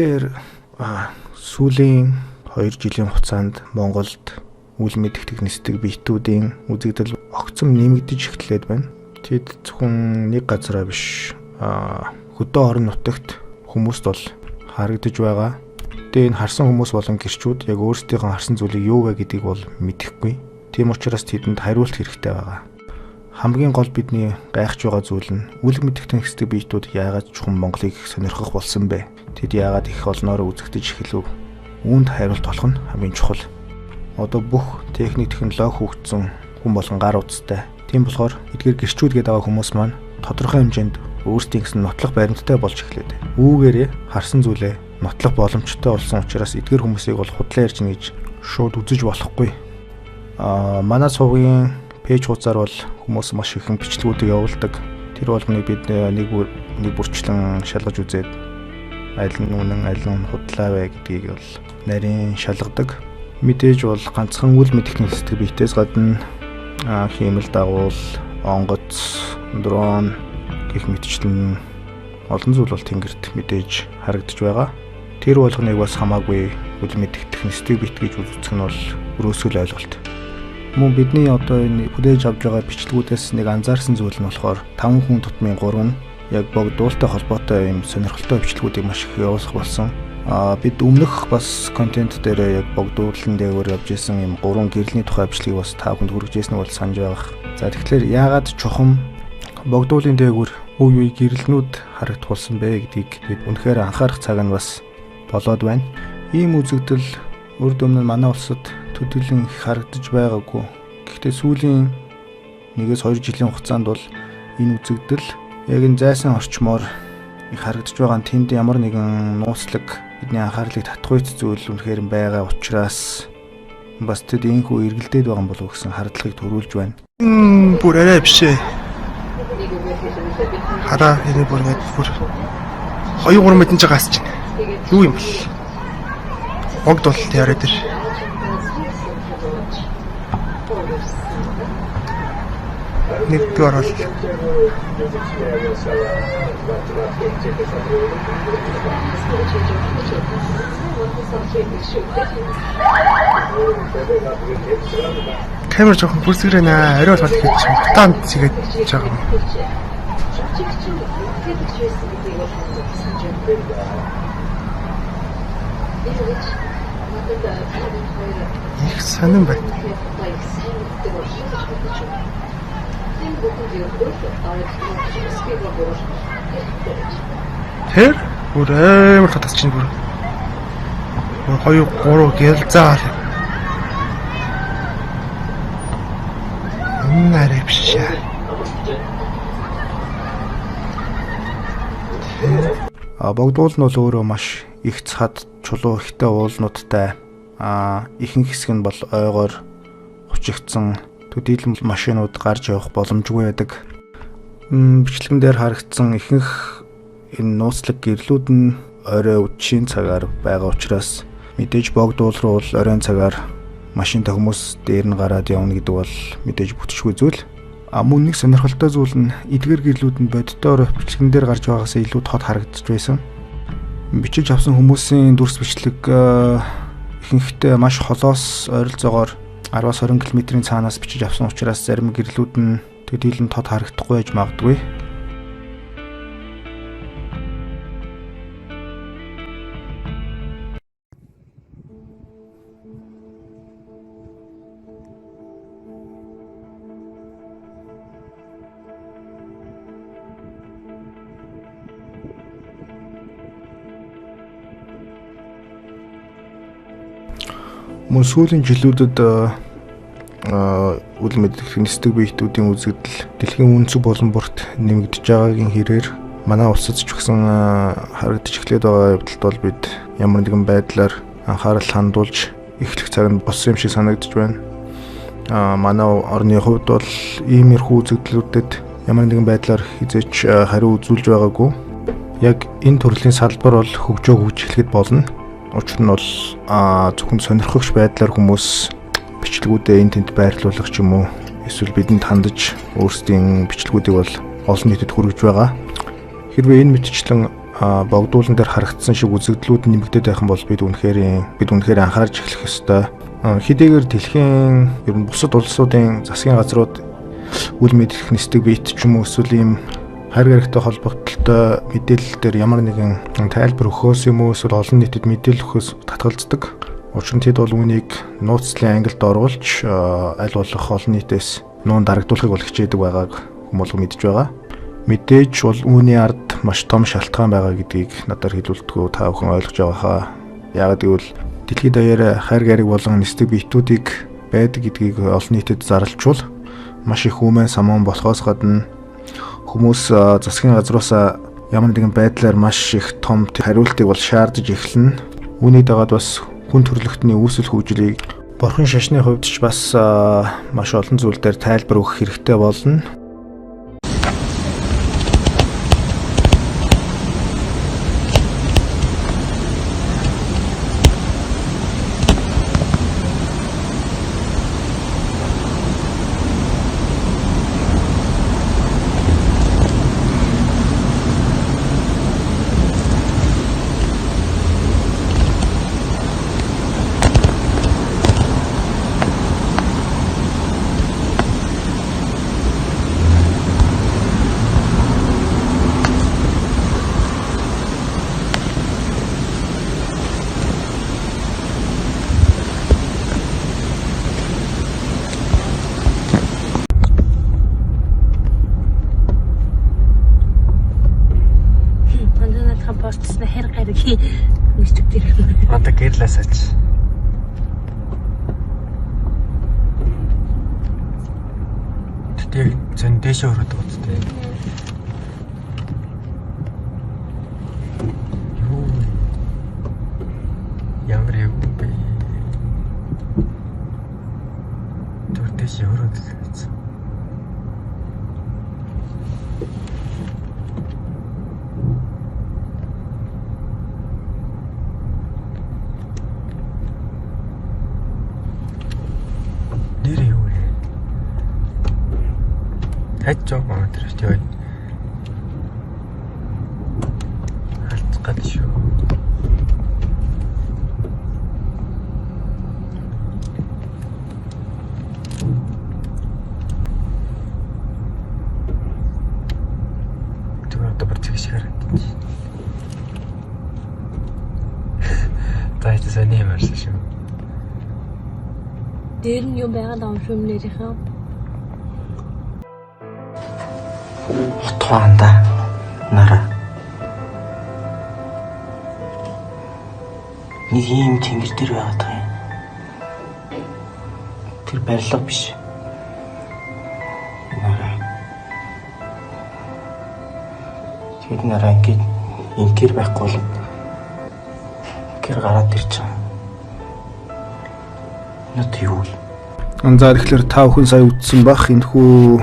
Тэгэхээр сүүлийн 2 жилийн хугацаанд Монголд үл мэдэх технистик биетүүдийн үзэгдэл огцом нэмэгдэж эхлээд байна. Тэд зөвхөн нэг газараа биш, хөдөө орон нутагт хүмүүст бол харагдаж байгаа. Тэгээ энэ харсан хүмүүс болон гэрчүүд яг өөрсдийнхөө харсан зүйлийг юу вэ гэдгийг бол мэдэхгүй. Тийм учраас тэдэнд хариулт хэрэгтэй байгаа. Хамгийн гол бидний гайхаж байгаа зүйл нь үл мэдэх технистик биетүүд яагаад чухам Монголыг сонирхох болсон бэ? Тэд яагаад их олноороо үзэгдэж эхлэв? Үүнд хариулт олох нь хамгийн чухал. Одоо бүх техник технологи хөгжсөн, хүн болгон гар утастай. Тийм болохоор эдгээр гэрчүүд гэдэг байгаа хүмүүс маань тодорхой хэмжээнд өөрсдийн гэсэн нотлох баримттай болж эхлэв. Үүгээрээ харсан зүйлээ нотлох боломжтой болсон учраас эдгээр хүмүүсийг бол худлаа ярьж гэнэ гэж шууд үзэж болохгүй. Манай сувгийн пэйж хуудасаар бол хүмүүс маш ихэн бичлэгүүдийг явуулдаг. Тэр болгоныг бид нэг нэг бүрчлэн шалгаж үзээд аль нь үнэн, аль нь худлаа вэ гэдгийг бол нарийн шалгадаг. Мэдээж бол ганцхан үл мэдэх нэлсдэг биетээс гадна хиймэл дагуул, онгоц, дрон гэх мэтчлэн олон зүйл бол тэнгэрт мэдээж харагдаж байгаа. Тэр болгоныг бас хамаагүй үл мэдэх технистик бит гэж үзэх нь бол өрөөсгөл ойлголт. Мөн бидний одоо энэ хүлээж авч байгаа бичлэгүүдээс нэг анзаарсан зүйл нь болохоор 5 хүн тутмын 3 нь яг богдуултай холбоотой юм сонирхолтой бичлэгүүдийг маш их явуулах болсон. Бид өмнөх бас контент дээр яг богдуулан дээгүүр явж исэн юм 3 гэрлийн тухай бичлэгийг бас та бүхэнд хүргэж ирсэн нь бол санаж байгаа. За тэгэхээр яагаад чухам богдуулын дээгүүр үе үе гэрэлнүүд харагдах болсон бэ гэдгийг бид үнэхээр анхаарах цаг нь бас болоод байна. Ийм үзэгдэл урд өмнө манай улсад төдийлөн их харагдаж байгаагүй. Гэхдээ сүүлийн 1-2 жилийн хугацаанд бол энэ үзэгдэл яг энэ зайсан орчмоор их харагдаж байгаа нь тэнд ямар нэгэн нууцлаг бидний анхаарлыг татах үйл зүйл үнэхээр байгаа учраас бас тэд энэхүү эргэлдээд байгаа юм болов уу гэсэн хардлагыг төрүүлж байна. Бүр арай биш ээ. Хараа энэ бүр ингээд бүр 2 3 мэдэн жагаас чинь. Юу юм бол? Богд бол яриа дээр. Нэгдүгээр бол камер жоохон бүрсгэрэнэ. Орой болохоор хийж утаанд зигээд байгаа юм. Их сонин байна. Тэр бүр амар татас чинь бүр 2 3 гялзаа. Энэ арай биш аа. Богдуул нь бол өөрөө маш их цад чулуу ихтэй уулнуудтай, ихэнх хэсэг нь бол ойгоор хучигдсан төдийлөн машинууд гарч явах боломжгүй байдаг. Бичлэгэн дээр харагдсан ихэнх энэ нууцлаг гэрлүүд нь орой үдшийн цагаар байгаа учраас мэдээж богдуул руу бол оройн цагаар машинтай хүмүүс дээр нь гараад явна гэдэг бол мэдээж бүтшгүй зүйл. Мөн нэг сонирхолтой зүйл нь эдгээр гэрлүүд нь бодитоор бичлэгэн дээр гарч байгаагаас илүү тод харагдаж байсан. Бичиж авсан хүмүүсийн дүрс бичлэг ихэнхдээ маш холоос ойролцоогоор 10-аас 20 км-ийн цаанаас бичиж авсан учраас зарим гэрлүүд нь төдийлөн тод харагдахгүй байж магадгүй. Мөн сүүлийн жилүүдэд үл мэдэх нисдэг биетүүдийн үзэгдэл дэлхийн үнцэг болон бүрт нэмэгдэж байгаагийн хэрээр манай улсад ч гэсэн харагдаж эхлээд байгаа явдалд бол бид ямар нэгэн байдлаар анхаарал хандуулж эхлэх цаг нь болсон юм шиг санагдаж байна. Манай орны хувьд бол иймэрхүү үзэгдлүүдэд ямар нэгэн байдлаар хизээч хариу үзүүлж байгаагүй. Яг энэ төрлийн салбар бол хөгжөө хөгж эхлэхэд болно. Учир нь бол зөвхөн сонирхогч байдлаар хүмүүс бичлэгүүдээ энэ тэнд байрлуулах ч юм уу эсвэл бидэнд хандаж өөрсдийн бичлэгүүдийг бол олон нийтэд хүргэж байгаа. Хэрвээ энэ мэтчлэн богдуулан дээр харагдсан шиг үзэгдлүүд нэмэгдээд байх юм бол бид үнэхээр анхаарч эхлэх ёстой. Хэдийгээр дэлхийн ер нь бусад улсуудын засгийн газрууд үл мэдэх нисдэг биет ч юм уу эсвэл ийм хайр гаригтай холбогдлолтой мэдээлэл дээр ямар нэгэн тайлбар өгөхөөс юм уу эсвэл олон нийтэд мэдээлэл өгөхөөс татгалздаг. Учир нь тэд бол үүнийг нууцлын ангилд оруулж аль болох олон нийтээс нуун дарагдуулахыг бол хичээдэг байгааг хүмүүс мэдж байгаа. Мэдээж бол үүний ард маш том шалтгаан байгаа гэдгийг надаар хэлүүлдэггүй та бүхэн ойлгож байгаа хаа. Яагаад гэвэл дэлхийд даяараа хайр гариг болон нисдэг биетүүдийг байдаг гэдгийг олон нийтэд зарлчвал маш их хүмэн самуун болохоос гадна хүмүүс засгийн газруулсаа ямар нэгэн байдлаар маш их том хариултыг бол шаардаж эхэлнэ. Үүний дагаад бас хүн төрөлхтний үүсэл хөгжлийг бурхан шашны хувьд ч бас маш олон зүйл дээр тайлбар өгөх хэрэгтэй болно. Постлсон хэр гаригийн нэгчг дээр. Одоо гэрлээсаач. Тэгтээ зэн дээшээ өрөөд байгаа зү. Юу вэ? Ямар юм бэ? Тэр дээшээ өрөөд гэсэн. Нэр юу вэ? Хайж жоо тэр чинь. Алдах гад шүү. Тэр одоо бүр цэг шиг харагдчих. За это сони юм арсан шүү. Дээр нь юм байгаа даа юм нэрийнхэн. Утгаанда нараа. Нэг ийм тэнгэр дээр байгаад байгаа юм. Тэр барилга биш. Нараа. Тэгэд нараа ингээд инкер байхгүй бол инкер гараад ирж байгаа. Нот юу вэ? За тэгэхээр та бүхэн сая үзсэн бах энэхүү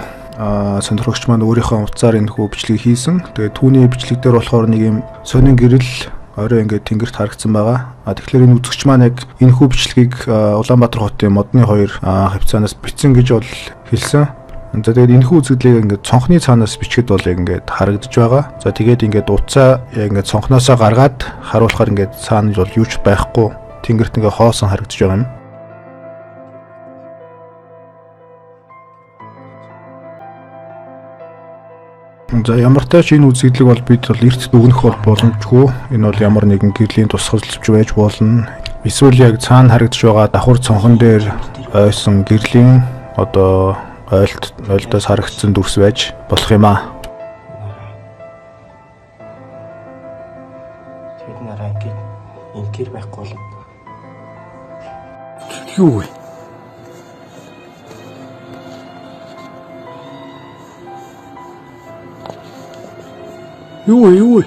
сонирхогч маань өөрийнхөө утсаар энэхүү бичлэгийг хийсэн. Тэгээд түүний бичлэг дээр болохоор нэг юм сонин гэрэл орой ингээд тэнгэрт харагдсан байгаа. А тэгэхээр энэ үзэгч маань яг энэхүү бичлэгийг Улаанбаатар хотын модны хоёр хавцаанаас бичсэн гэж бол хэлсэн. За тэгээд энэхүү үзэгдлийг ингээд цонхны цаанаас бичгэд бол яг ингээд харагдаж байгаа. За тэгээд ингээд утсаа яг ингээд цонхноосоо гаргаад харуулахаар ингээд цаана бол юу ч байхгүй тэнгэрт ингээд хоосон харагдаж байгаа юм. За ямар ч энэ үзэгдлийг бол бид бол эрт дүгнэх бол боломжгүй. Энэ бол ямар нэгэн гэрлийн тусгалч байж болно. Эсвэл яг цаана харагдаж байгаа давхар цонхон дээр ойсон гэрлийн одоо ойлдоос харагдсан дүрс байж болох юм аа. Тэгэд нараа ингээд инкер байхгүй бол Юу вэ? Юу вэ? Юу вэ?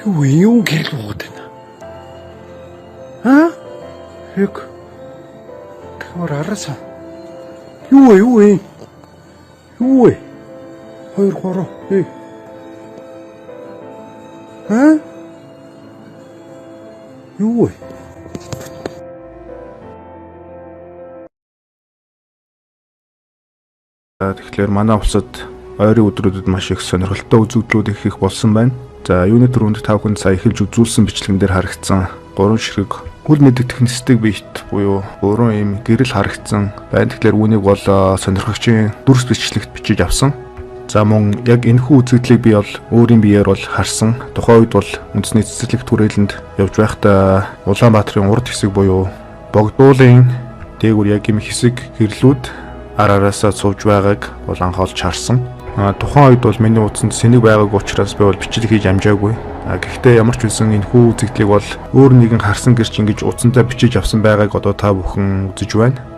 Юу вэ? Юу гэрэл буугаад байна? Аа? Яг тэр араасаа. Юу вэ? Юу вэ? Юу вэ? 2 3 1. Аа? Юу вэ? Тэгэхээр манай улсад ойрын өдрүүдэд маш их сонирхолтой үзэгдлүүд их их болсон байна. За юуны түрүүнд та бүхэнд сая эхэлж үзүүлсэн бичлэгэн дээр харагдсан 3 ширхэг үл мэдэгдэх нисдэг биет буюу 3 ийм гэрэл харагдсан байна. Тэгэхээр үүнийг бол сонирхогчийн дүрс бичлэгт бичиж авсан. За мөн яг энэхүү үзэгдлийг би бол өөрийн биеэр бол харсан. Тухайн үед бол үндэсний цэцэрлэг түрээлэнд явж байхдаа Улаанбаатарын урд хэсэг буюу Богдуулын дээгүүр яг ийм хэсэг гэрлүүд ар араасаа сууж байгааг бол анхаарч харсан. Тухайн үед бол миний утсанд сэнэг байгаагүй учраас би бол бичлэг хийж амжаагүй. Гэхдээ ямар ч байсан энэхүү үзэгдлийг бол өөр нэгэн харсан гэрч ингэж утсандаа бичиж авсан байгааг одоо та бүхэн үзэж байна.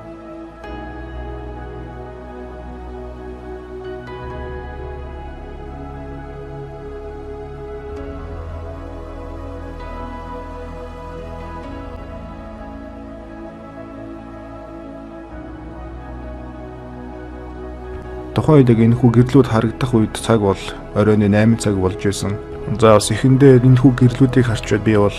Тухайн үед яг энэхүү гэрлүүд харагдах үед цаг бол оройн 8 цаг болж исэн. За бас эхэндээ энэхүү гэрлүүдийг харчаад би бол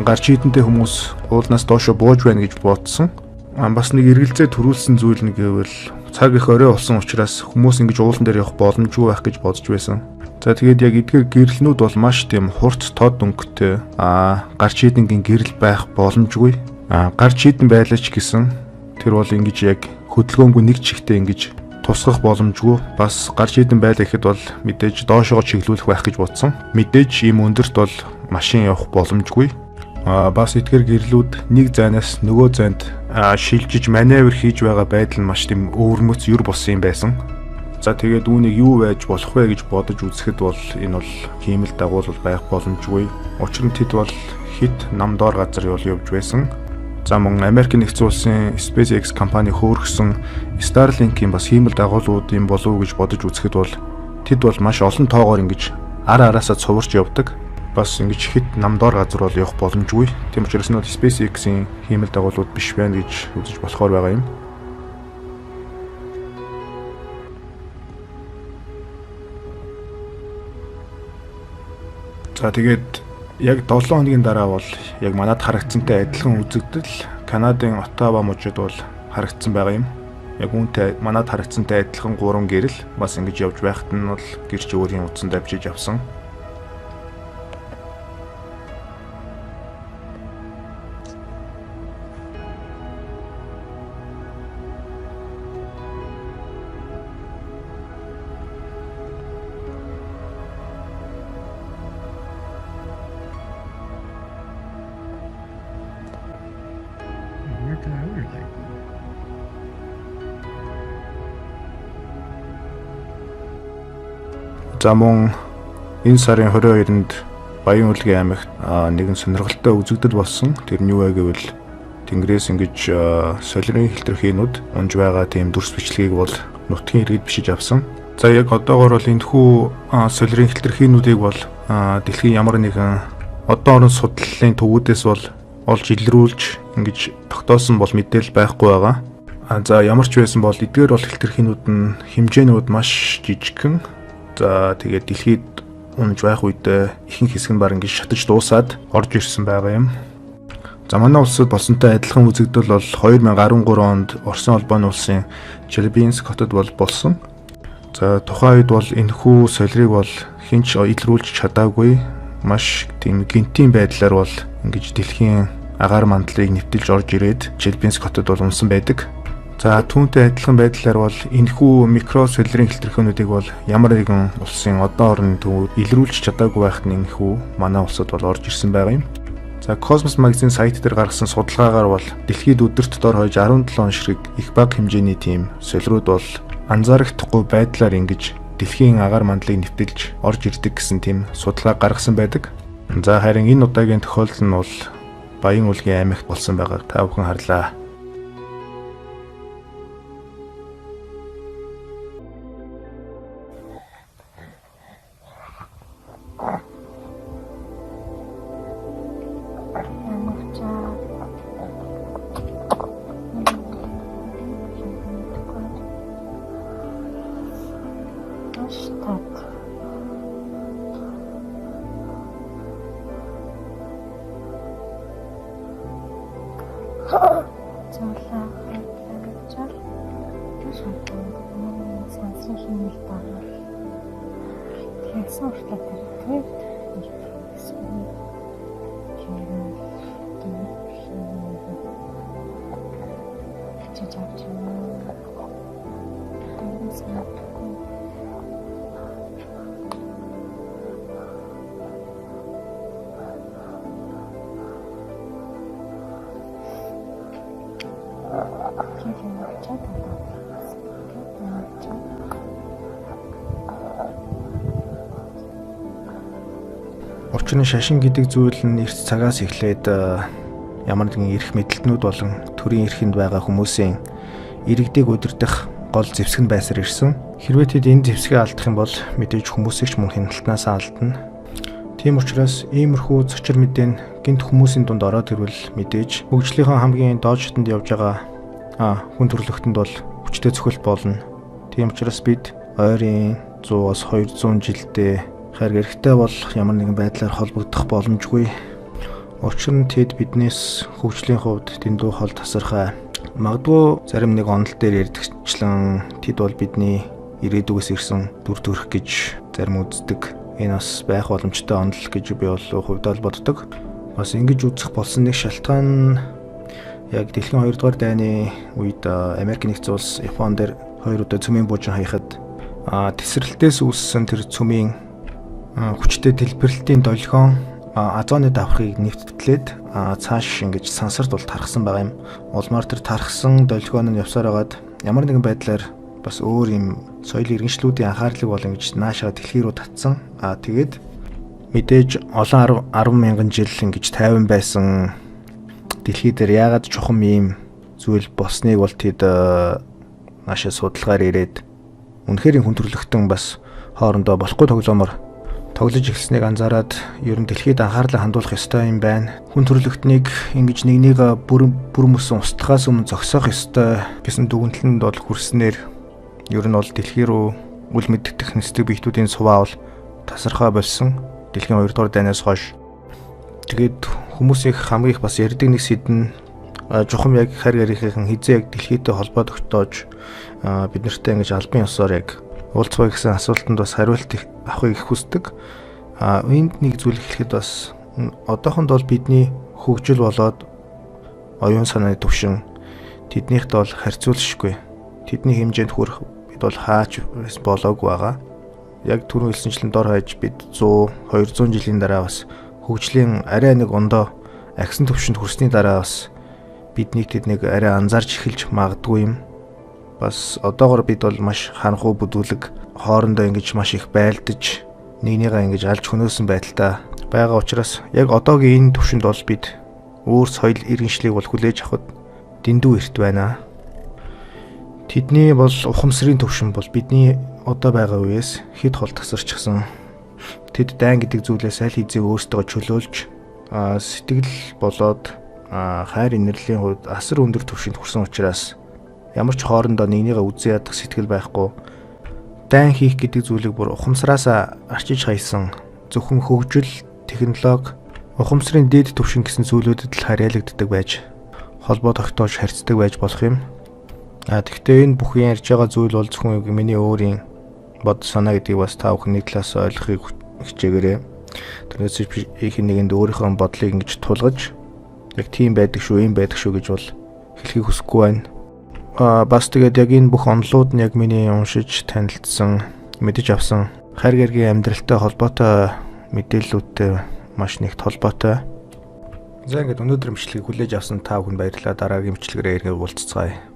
гарч идэндээ хүмүүс уулнаас доошо бууж байна гэж бодсон. Бас нэг эргэлзээ төрүүлсэн зүйл нь гэвэл цаг их орой болсон учраас хүмүүс ингэж уулан дээр явах боломжгүй байх гэж бодож байсан. За тэгээд яг эдгээр гэрлнүүд бол маш тийм хурц тод өнгөтэй гарч идэнгийн гэрэл байх боломжгүй. Гарч идэн байлаа ч гэсэн тэр бол ингэж яг хөдөлгөөнгүй нэг чигтээ ингэж тусгах боломжгүй. Бас гарч идэн байлаа гэхэд бол мэдээж доошогоо чиглүүлэх байх гэж бодсон. Мэдээж ийм өндөрт бол машин явах боломжгүй. Бас эдгээр гэрлүүд нэг зайнаас нөгөө зайд шилжиж маневр хийж байгаа байдал нь маш тийм өвөрмөц юр болсон юм байсан. За тэгээд үүнийг юу байж болох вэ гэж бодож үзэхэд бол энэ бол хиймэл дагуул байх боломжгүй. Учир нь тэд бол хит нам доор газар явж байсан. За мөн Америк нэгдсэн улсын SpaceX компани хөөргсөн Starlink-ийн бас хиймэл дагуулууд юм болов уу гэж бодож үзэхэд бол тэд бол маш олон тоогоор ингэж ар араасаа цуварч явдаг. Бас ингэж хит нам доор газар бол явах боломжгүй. Тийм учраас энэ бол SpaceX-ийн хиймэл дагуулууд биш байна гэж үзэж болохоор байгаа юм. За тэгээд яг 7 хоногийн дараа бол яг манад харагдсантай адилхан үзэгдэл Канадын Оттава мужид бол харагдсан байгаа юм. Яг үүнтэй манад харагдсантай адилхан 3 гэрэл бас ингэж явж байхад нь бол гэрч өөрийн утсанд авчиж авсан. За мөн энэ сарын 22-нд Баян-Улгийн аймагт нэгэн сонирхолтой үзэгдэл болсон. Тэр нь юу вэ гэвэл Тэнгэрээс ингэж солирын хилтерхийнүүд унж байгаа тийм дүрс бичлэгийг бол нутгийн иргэд бичиж авсан. За яг одоогор бол энэхүү солирын хилтерхийнүүдийг бол дэлхийн ямар нэгэн одоо орон судлалын төвүүдээс бол олж илрүүлж ингэж тогтоосон бол мэдээлэл байхгүй байгаа. За ямар ч байсан бол эдгээр бол хилтерхийнүүд нь хэмжээнүүд маш жижигхэн. За тэгээд дэлхийд унж байх үедээ ихэнх хэсэг нь баг ингэж шатаж дуусаад орж ирсэн байгаа юм. За манай улсад болсонтой адилхан үзэгдэл бол 2013 онд Оросын холбооны улсын Челябинск хотод бол болсон. За тухайн үед бол энэхүү солирыг бол хэн ч илрүүлж чадаагүй. Маш тийм гинтийн байдлаар бол ингэж дэлхийн агаар мандлыг нэвтэлж орж ирээд Челябинск хотод бол унсан байдаг. За түүнтэй адилхан байдлаар бол энэхүү микро солирын хилтерхүүнүүдийг бол ямар нэгэн улсын одоо орны төв илрүүлж чадаагүй байхад нь энэхүү манай улсад бол орж ирсэн байгаа юм. За Cosmos Magazine сайт дээр гаргасан судалгаагаар бол дэлхийд өдөрт дор хаяж 17 ширхэг их бага хэмжээний тийм солирууд бол анзаарагдахгүй байдлаар ингэж дэлхийн агаар мандлыг нэвтэлж орж ирдэг гэсэн тийм судалгаа гаргасан байдаг. За харин энэ удаагийн тохиолдол нь бол Баян-Улгийн аймагт болсон байгааг та бүхэн харлаа. Сансрын шампунь, сансрын хиймэл дагуул. Тэгсэн хүртэл тэр тэр хичээж авч юм. Учир нь шашин гэдэг зүйл нь эрт цагаас эхлээд ямар нэгэн эрх мэдэлтнүүд болон төрийн эрхэнд байгаа хүмүүсийн иргэдийг удирдах гол зэвсэг нь байсаар ирсэн. Хэрвээ тэд энэ зэвсгээ алдах юм бол мэдээж хүмүүсийг ч мөн хяналтнаасаа алдана. Тийм учраас иймэрхүү цочор мэдээ нь гэнэт хүмүүсийн дунд ороод ирвэл мэдээж хөгжлийнхөө хамгийн доод шатанд явж байгаа хүн төрөлхтөнд бол хүчтэй цохилт болно. Тийм учраас бид ойрын 100-аас 200 жилдээ хайр гэрхтэй бол ямар нэгэн байдлаар холбогдох боломжгүй. Учир нь тэд биднээс хөгжлийн хувьд дэндүү хол тасархай. Магадгүй зарим нэг онол дээр ярьдагчлан тэд бол бидний ирээдүгээс ирсэн дүр төрх гэж зарим үздэг. Энэ бас байх боломжтой онол гэж би бол хувьдаа л боддог. Бас ингэж үзэх болсон нэг шалтгаан яг дэлхийн 2 дугаар дайны үед Америк нэгдсэн улс Япон дээр хоёр удаа цөмийн буужин хаяхад тесрэлтээс үүссэн тэр цөмийн хүчтэй дэлбэрэлтийн долгион озоны давхрыг нэвттлээд цааш ингэж сансарт бол тархсан байгаа юм. Улмаар тэр тархсан долгион нь явсаар байгаад ямар нэгэн байдлаар бас өөр юм соёл иргэншлүүдийн анхаарлыг бол ингэж наашаа дэлхий рүү татсан. Тэгээд мэдээж олон 10 мянган жил ингэж тайван байсан дэлхий дээр яагаад чухам ийм зүйл болсныг бол тэд наашаа судалгаар ирээд үнэхээр хүн төрөлхтөн бас хоорондоо болохгүй тоглоомор тоглож эхэлснийг анзаараад ер нь дэлхийд анхаарлаа хандуулах ёстой юм байна. Хүн төрөлхтнийг ингэж нэг нэг бүр мөсөн устгахаас өмнө зогсоох ёстой гэсэн дүгнэлтэнд бол хүрснээр ер нь бол дэлхий рүү үл мэддэх нисдэг биетүүдийн суваа бол тасархай болсон. Дэлхийн 2 дугаар дайнаас хойш. Тэгээд хүмүүсийн хамгийн их бас ярьдаг нэг сэдв нь чухам яг хайр гэрийнхээ хизээ яг дэлхийдээ холбоо тогтоож бид нартай ингэж албан ёсоор яг уулзгаа гэсэн асуултанд бас хариулт авахыг их хүсдэг. Энд нэг зүйл хэлэхэд бас одоохонд бол бидний хөгжил болоод оюун санааны төвшин тэднийхд бол харьцуулшгүй. Тэдний хэмжээнд хүрэх бид бол хаач болоогүй байгаа. Яг түрүү хэлсэнчлэн дор хаяж бид 100, 200 жилийн дараа бас хөгжлийн арай нэг ондоо агсан төвшөнд хүрсний дараа бас биднийг тэднийг арай анзаарч эхэлж магадгүй юм. Бас одоогор бид бол маш харанхуй бүдүүлэг хоорондоо ингэж маш их байлдаж нэгнийгээ ингэж алж хөнөөсөн байдалтай байгаа учраас яг одоогийн энэ төвшөнд бол бид өөр соёл иргэншлийг бол хүлээж авахд дэндүү эрт байна. Тэдний бол ухамсарын төвшин бол бидний одоо байгаа үеэс хэд хол тасарчихсан. Тэд дайн гэдэг зүйлээс аль хэзээ өөрсдөө чөлөөлж сэтгэл болоод хайр инэрлийн хувьд асар өндөр түвшинд хүрсэн учраас ямар ч хоорондоо нэгнийгээ үзэн ядах сэтгэл байхгүй. Дайн хийх гэдэг зүйлийг бүр ухамсараасаа арчиж хайсан. Зөвхөн хөгжил, технологи, ухамсарын дээд түвшин гэсэн зүйлүүдэд л харьяалагддаг байж холбоо тогтоож харьцдаг байж болох юм. Тэгэхдээ энэ бүх ярьж байгаа зүйл бол зөвхөн миний өөрийн бод санаа гэдгийг бас та бүхэн нэг талаас ойлгохыг хичээгээрэй. Тэрнээс их нэгэнд өөрийнхөө бодлыг ингэж тулгаж яг тийм байдаг шүү, ийм байдаг шүү гэж бол хэлхийг хүсэхгүй байна. Бас тэгээд яг энэ бүх онолууд нь яг миний уншиж танилцсан, мэдэж авсан хайр гэргийн амьдралтай холбоотой мэдээллүүдтэй маш нэгт холбоотой. За ингээд өнөөдөр бичлэгийг хүлээж авсан та бүхэнд баярлалаа. Дараагийн бичлэгээрээ эргээд уулзцгаая.